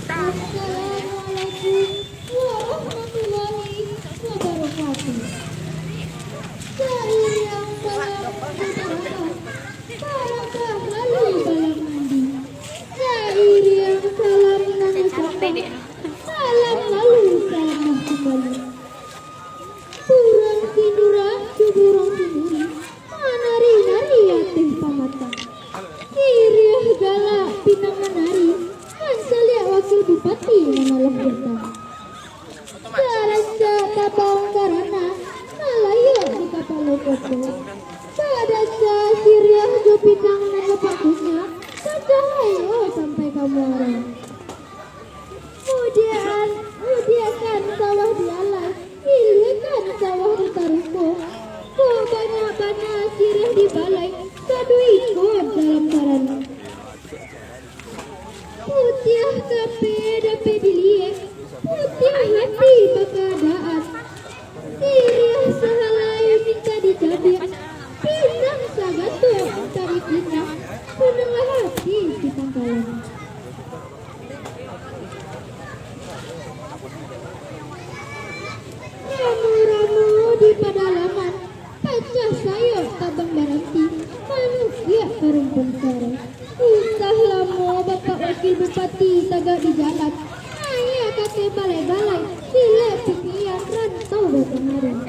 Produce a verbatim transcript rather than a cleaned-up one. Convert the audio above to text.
Assalamualaikum warahmatullahi wabarakatuh. Sariang salam, barokah lalu balang mandi. Sariang salam nan sambah, salam lalu salam kumbali. Buruang sinduruang, jo buruang sinduri, manari-nari ateh pamatang. Siriah galak pinang manari, mancaliak wakil bupati mamalah batang. Sarancak tabaung karana, malayok di kapalo koto. Badaca siriah jo pinang nan lapang kunyah, bacahai o sampai ka muaro. Mudiakan, mudiakan sawah di alas, iliakan sawah di taruko. Kok banyak bana siriah di balai, saduiko dalam karano. Putiah kape dapek diliek, putiah hati bakaadaan. Siriah sahalai mintak dicabiak, pinang sagatok mintak dipinang, punanglah hati di pangkalan. Ramo-ramo di padalaman, pacah sayok tabang baranti, manukiak ka rumpun sarai. Usah lamo Bapak Wakil Bupati tagak di jalan, naiak ka ateh balai-balai, silek pitian rantau bapangaruah.